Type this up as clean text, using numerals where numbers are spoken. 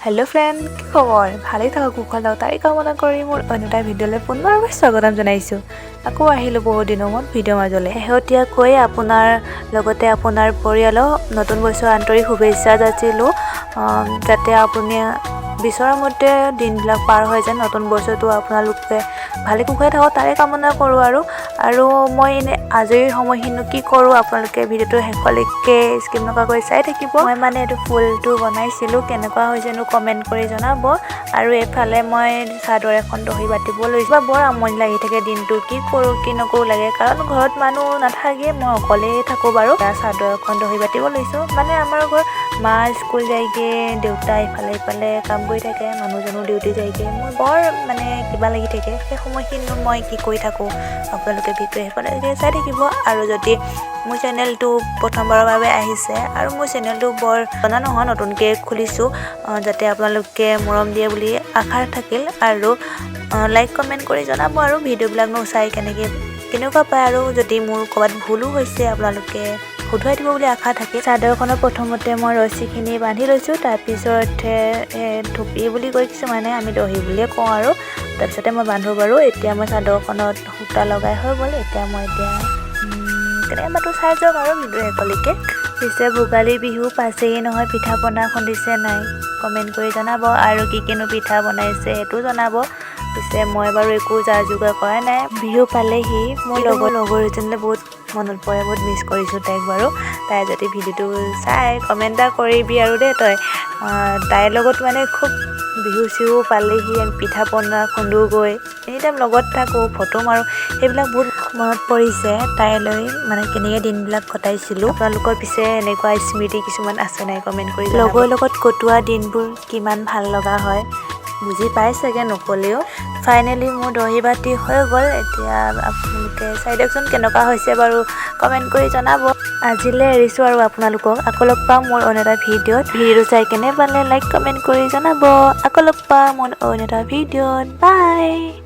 Hello' friend, কি খবৰ? ভালেই থাকক, কুশল থাকক, তাৰে কামনা কৰি মোৰ অন্য এটা ভিডিঅ'লৈ পুনৰবাৰ স্বাগতম জনাইছোঁ। আকৌ আহিলোঁ বহুত দিনৰ মূৰত ভিডিঅ'ৰ মাজলৈ। শেহতীয়াকৈ আপোনাৰ লগতে আপোনাৰ পৰিয়ালক নতুন বছৰৰ আন্তৰিক শুভেচ্ছা যাচিলোঁ, যাতে আপুনি বিচৰা মতে দিনবিলাক পাৰ হৈ যায়। নতুন বছৰটো আপোনালোকে ভালে কুশলে থাকক, তাৰে কামনা কৰোঁ। আৰু আৰু মই এনেই আজৰি সময়খিনি কি কৰোঁ, আপোনালোকে ভিডিঅ'টো শেষলৈকে স্কিপ নকৰাকৈ চাই থাকিব। মই মানে এইটো ফুলটো বনাইছিলোঁ, কেনেকুৱা হৈছেনো কমেণ্ট কৰি জনাব। আৰু এইফালে মই চাদৰ এখন দহি বাতিব লৈছোঁ। বা বৰ আমনি লাগি থাকে দিনটো, কি কৰোঁ কি নকৰোঁ লাগে, কাৰণ ঘৰত মানুহ নাথাকে, মই অকলেই থাকোঁ বাৰু। চাদৰ এখন দহি বাতিব লৈছোঁ। মানে আমাৰ ঘৰত মা স্কুল যায়গৈ, দেউতা ইফালে ইফালে কাম কৰি থাকে, মানুহজনো ডিউটি যায়গৈ। মোৰ বৰ মানে কিবা লাগি থাকে। সেই সময়খিনিনো মই কি কৰি থাকোঁ, আপোনালোকে ভিডিঅ' শেষলৈকে চাই থাকিব। আৰু যদি মোৰ চেনেলটো প্ৰথমবাৰৰ বাবে আহিছে, আৰু মোৰ চেনেলটো বৰ জনা নহয়, নতুনকৈ খুলিছোঁ, যাতে আপোনালোকে মৰম দিয়ে বুলি আশা থাকিল। আৰু লাইক কমেণ্ট কৰি জনাব আৰু ভিডিঅ'বিলাকনো চাই কেনেকৈ কেনেকুৱা পায়। আৰু যদি মোৰ ক'ৰবাত ভুলো হৈছে, আপোনালোকে শুধৰাই দিব বুলি আশা থাকিল। চাদৰখনৰ প্ৰথমতে মই ৰছীখিনি বান্ধি লৈছোঁ। তাৰপিছতহে থুপি বুলি কয় কিছুমানে, আমি দহি বুলিয়ে কওঁ। আৰু তাৰপিছতে মই বান্ধো বাৰু। এতিয়া মই চাদৰখনত সূতা লগাই হৈ গ'ল। এতিয়া মই এতিয়া কেনেকৈ বান্ধো চাই যাওক আৰু ভিডিঅ' শেষলৈকে। পিছে ভোগালী বিহু পাইছেহি নহয়, পিঠা পনা খুন্দিছে নাই কমেণ্ট কৰি জনাব। আৰু কি কিনো পিঠা বনাইছে সেইটো জনাব। পিছে মই বাৰু একো যা যোগাৰ কৰা নাই। বিহু পালেহি, মোৰ লগৰ এজনীলৈ বহুত মনত পৰে, বহুত মিছ কৰিছোঁ তাইক বাৰু। তাই যদি ভিডিঅ'টো চাই, কমেণ্ট এটা কৰিবি আৰু দেই তই। তাইৰ লগত মানে খুব বিহু চিহু পালেহি আমি পিঠা পনা খুন্দোগৈ, এনি টাইম লগত থাকোঁ, ফটো মাৰোঁ, সেইবিলাক বহুত মনত পৰিছে তাইলৈ, মানে কেনেকৈ দিনবিলাক কটাইছিলোঁ। আপোনালোকৰ পিছে এনেকুৱা স্মৃতি কিছুমান আছে নাই, কমেণ্ট কৰি। লগৰ লগত কটোৱা দিনবোৰ কিমান ভাল লগা হয়, বুজি পাই চাগে নক'লেও। ফাইনেলি মোৰ দহি বাতি হৈ গ'ল। এতিয়া আপোনালোকে চাই দিয়কচোন কেনেকুৱা হৈছে বাৰু, কমেণ্ট কৰি জনাব। আজিলৈ এৰিছোঁ আৰু আপোনালোকক আকৌ লগ পাম মোৰ অন্য এটা ভিডিঅ'ত। ভিডিঅ'টো চাই কেনে পালে লাইক কমেণ্ট কৰি জনাব। আকৌ লগ পাম মোৰ অন্য এটা ভিডিঅ'ত। বাই।